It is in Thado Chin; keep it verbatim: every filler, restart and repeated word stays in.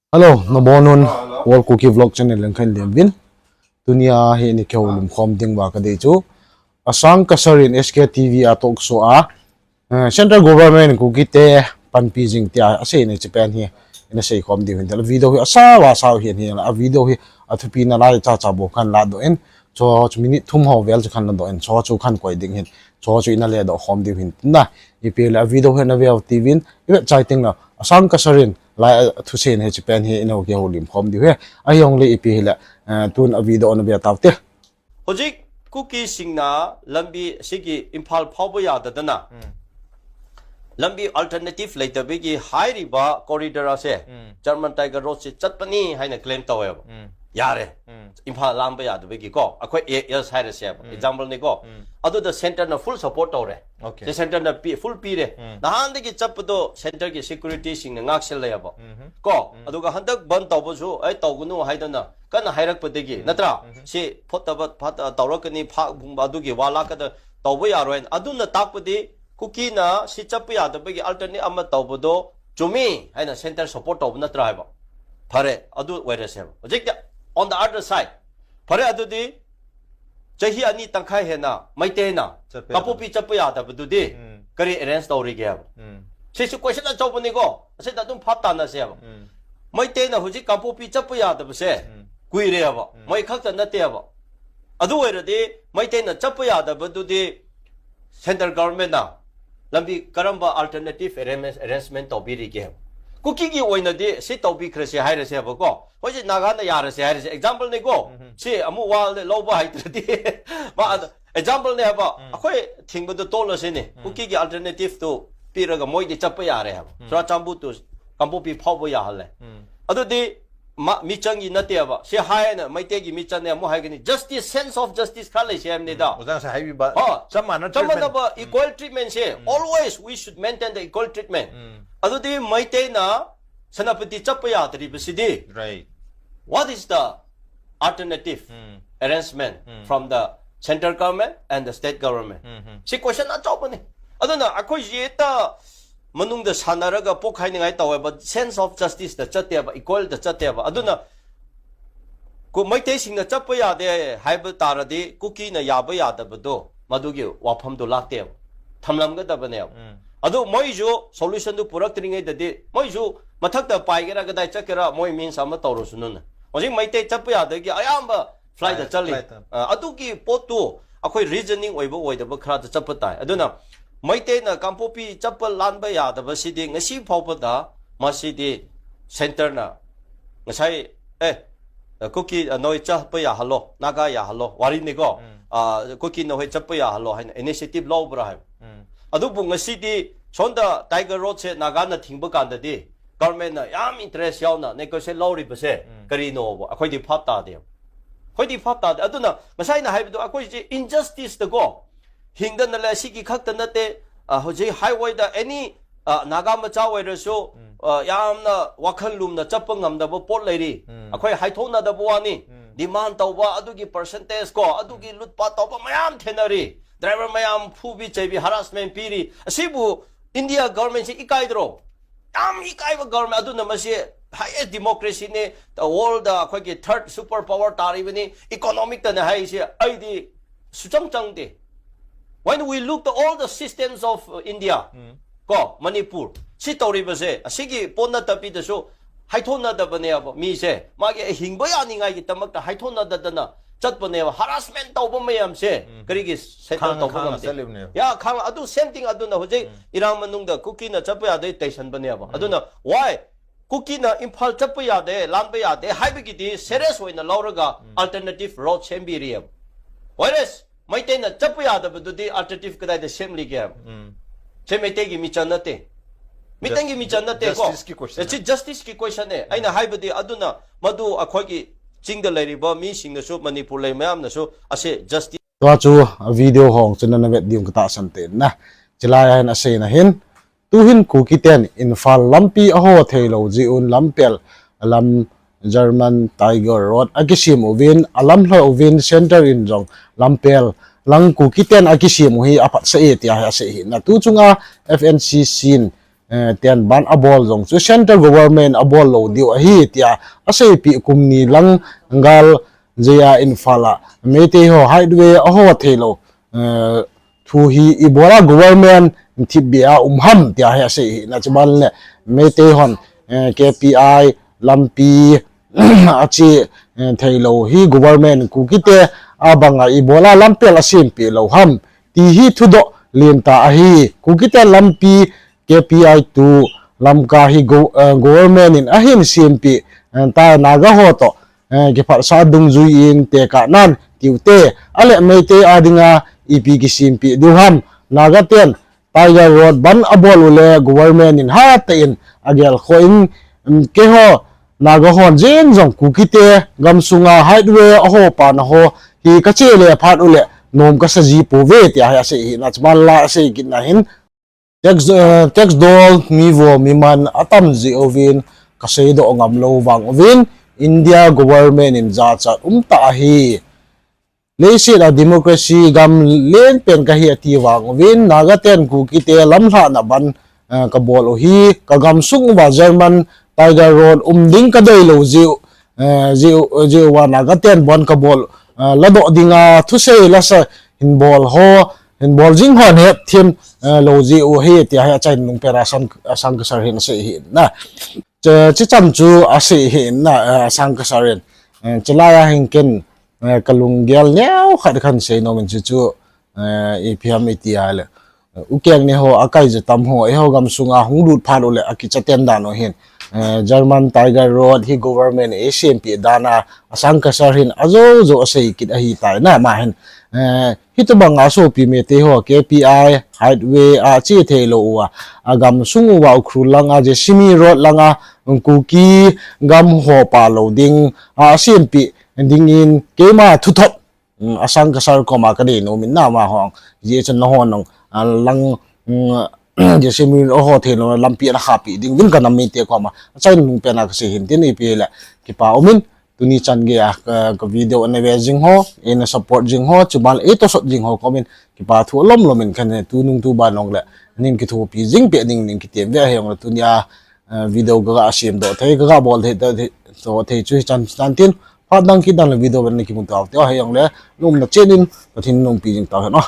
Hello, nabonun World Kuki Vlog channel lengkhan lem vin. Tunia hi ni keu lim khom ding va ka dei chu. Asang kasar in S K T V a talk show a, eh, Central Government Kuki te panpi jing tia asei ni chi pen hi. Ina sei khom ding hin tel video hi asa va sa hi ni a video hi athupi na lai cha cha bo khan la do in. Cho chu minute thum ho vel chu khan la do in. Cho chu khan koi ding hin. Cho chu ina le do khom ding hin. Na, ipi le video hi na vel ti vin. Ibe chai ting la. Asang kasar in lai thusen hi chi pen hi ina ki ho lim khom ding hi. Ahi ong le ipi hi le, eh, tun a video na ve tau te. Hojik Kuki singna lambi sigi Imphal phao bo ya da da na. Lambi alternative lei da bigi hai ri ba corridor ase. German Tiger Road se chat pani hai na claim tau ya ba. Ya re. Imphal lam ba ya da bigi ko. Akoi A S hai re se ba. Example ni ko. Adu da center na full support tau re. Okay. Se center na pi, full pi re. Na han de ki chat pa do center ki security singna ngak se le ya ba. Ko. Adu ka han dak ban tau ba su, ai tau gunu hai da na. Kana hai rak pa de ki. Na tra. Si phot ta ba, phat ta tau rak ni pha bung ba du ki wa la ka da tau ba ya ro en. Adu na tak pa di. Kuki na si chat pa ya da bigi alternate ama tau ba do. Chumi, hai na center support tau ba na tra hai ba. Phare, adu wai re se ba. Hojik da, on the other side. Phare adu di, chahi ani tangkhai he na, Meitei na, chat pa ya da. Kapupi chat pa ya da ba du di. Kari arrange tau ri ge ba. Si si question a chau ba ni ko, se da dum phat ta na se ba. Meitei na hojik Kapupi chat pa ya da ba se. Kui re ba. Moi khak ta na te ba. Adu wai re di, Meitei na chat pa ya da ba du di. Central government na lambi karamba alternative arrange-, arrangement tau bi ri ge. Kuki ki oina di si tau bi kre se hai re se ba ko. Hoi si Naga na ya re se hai re se. Example ni ko. Si amu wa le lo ba hai tra di. Ma ad-, example ni ba. Akoi thing ba do to lo se ni. Kuki ki alternative tu pi ra ga moi di chat pa ya re ba. Sura chambu tu kambu pi phao ba ya ha le. Adu di ma, mi chang gi na te ba. Se hai na, Meitei gi mi chang ne, mo hai ga ni. Justice, sense of justice kha le se am ni da. Ujang sa hai bi ba. Ha. Sama na Sama na treatment. Ba, equal treatment se. Always we should maintain the equal treatment. Adu di Meitei na, Senapati chat pa ya da ri ba si di. Right. What is the alternative arrangement from the central government and the state government? Si question a chau ba ni. Adu na, akoi ye ta, Manung da sana ra ga pok hai ni ngai tau ba, sense of justice da chat te ba, equal da chat te ba. Adu na, ku Meitei singna chat pa ya de, hai ba ta ra di, Kuki na ya ba ya da ba do, ma du gi wa pham do lak te ba. Tham lam ga da ba ne ba. Adu moi ju, solution du purak tring ngai da di, moi ju, mathak da pai ga ra ga dai chat ga ra, moi min sa ma tau ro su nu na. Hojik Meitei chat pa ya da gi, ayam ba, flight da chali. Flight da. Ah, adu ki pot tu, akoi reasoning oi ba oi da ba khara da chat pa tai. Adu na, Meitei na Kangpokpi chat pa lan ba ya da ba si di, ngasi phao pa da, ma si di, center na. Ngasai, eh, Kuki, ah, noi chat pa ya halo, Naga ya halo, wari ni ko. Ah, Kuki na hoi chat pa ya halo, hai na initiative lo bra hai. Adu bu ngasi di, son da Tiger Road se Naga na thing ba kan da di. Government na yam interest yau na negotiate lo ri ba se, kari no ba, akoi di phap ta de. Akoi di phap ta de. Adu na, ngasai na hai ba du, akoi ji injustice da ko. Hing da na le si ki khak ta na te, ah, hojik highway da any, ah, Naga ma cha wai ra su, ah, yam na wakhal lum na chat pa ngam da ba pot lei ri. Akoi hai tho na da ba wa ni. Demand tau ba, adu ki percentage ko, adu ki lut pa tau ba mayam the na ri. Driver mayam phu bi chai bi harassment pi ri. Asi bu India government si ikai dro. Yam ikai ba government adu na ma si highest democracy ni, the world da khoi ki third super power ta ri ba ni, economic ta na hai si, ai di su chang chang de. When we look to all the systems of, uh, India, ko, Manipur, si tau ri ba se, a si ki pon na ta pi da su, hai tho na da ba ne ba, mi se, ma ki hing ba ya ni ngai ki tamak ta hai tho na da da na, chat pa ne ba, harassment tau ba mayam se, kari ki settle tau ba ngam te. Ya, khang adu same thing adu na hojik, Irang manung da Kuki na chat pa ya de tension ba ne ba. Adu na, why? Kuki na Imphal chat pa ya de, lan pa ya de, hai ba ki di, serious wai na lau ra ga, alternative road sem bi ri ya. Whereas, Meitei na chat pa ya da ba du di, alternative ka dai da sem li ge. Se Meitei ki mi chan na te. Meitei ki mi chan na te ko. Justice ki question. Justice ki question e. Ai na hai ba di, adu na, ma du akoi ki ching da lei ri ba, mi sing na su, Manipur lei mayam na su, ase justice. Tua chu a video hong chu nana vet ding ka tahsan te na. Chilai a hin asei na hin. Tu hin Kuki ten Imphal lampi a ho thei lo ji un lampel lam German Tiger Road a kisem uvin a lam hloi uvin center in jong lampel lang Kuki ten a kisem u hi a phat sa e tia hi asei hi na tu chunga F N C C in eh, ten ban abol jong chu central government abol lou diu ahi tia aseipeh kum ni lang gal jeh a Imphal a Meitei ho highway aho theilou, eh, thu hi ibola government thipbeh a um ham tia hi asei hi na chuban le Meitei hon, eh, K P I lampi ache, eh, theilou hi government Kukite abanga ibola lampel asempeh lou ham ti hi thudoh lentah ahi. Kukite lampi K P I tu Lamka hi go-, eh, government in ahin sempeh, eh, ta Naga ho toh, eh, kiphatsah dungjui in tekahnan tiute ale Meitei a dinga ipi kisempeh diu ham. Naga ten Tiger Road ban abol ule government in hatah in agelkhoh in, um, keiho Naga hon jeng jong Kukite gamsunga highway aho pana ho hi kache le phat ule nom kasa ji pouve tia hi asei hi na chuban la asei kitna hin tax, eh, tax dol mi vo mi man atam jeh uvin kaseidoh ngam lou vang uvin India government in jachat umtah ahi. Leiset a democracy gam lenpen kahi ati vang uvin Naga ten Kukite lamlhahna ban, eh, kabol u hi kagamsung uva German Tiger Road um ding kadeilou jeh u, eh, jeh u, jeh uva Naga ten bon kabol, eh, ladoh dinga thusei lasa hinbol ho, hinbol jing hon hethem, eh, lou jeh u ahi tia hi achaina nungpen a Sang-, Sangkasar hin asei hi na. Chu, chuchan chu asei hi na, eh, Sangkasar in. Eh, chulai a hin ken, eh, kalunggel neo khat kahin sei nom in chu chu, eh, ipi ham iti a le, eh, ukeng ne ho akai je tam ho eiho gamsunga hung lut phat ule akicha ten dan u hin, eh, German Tiger Road hi government eisempeh dan a Sangkasar hin ajo jo asei kit ahitai na ama hin, eh, hitobang a sopi Meitei ho K P I highway ache theilou uva agamsung uva Ukhrul langa Jessamy Road langa Kuki gam ho pa lou ding asempeh dingin keima thuthot, um, Sangkasar koma kadei nom in na ama hon jeh chun nahon nong, ah, lang, um, Jessamy Road aho theilou lampi ana khahpeh ding uvin kanam mite koma achaina nungpen a kasei hin tin ipi le kipa umin tuni chan gei a ka, ka video ana ve jing ho, eina support jing ho, chuban le eitosot jing ho komin kipa thu lomlom in kanei, tunung tuban nong le nin kithopi jing peh ding nin kitem ve ahi jongle tunia, eh, video kaga semdoh thei, kaga bol thei, thei, thei chu hichan chan tin, phat dang kit dang le video ven le kimu tau te ahi jongle, nomna chen in Pathen in umpi jing tau hen o.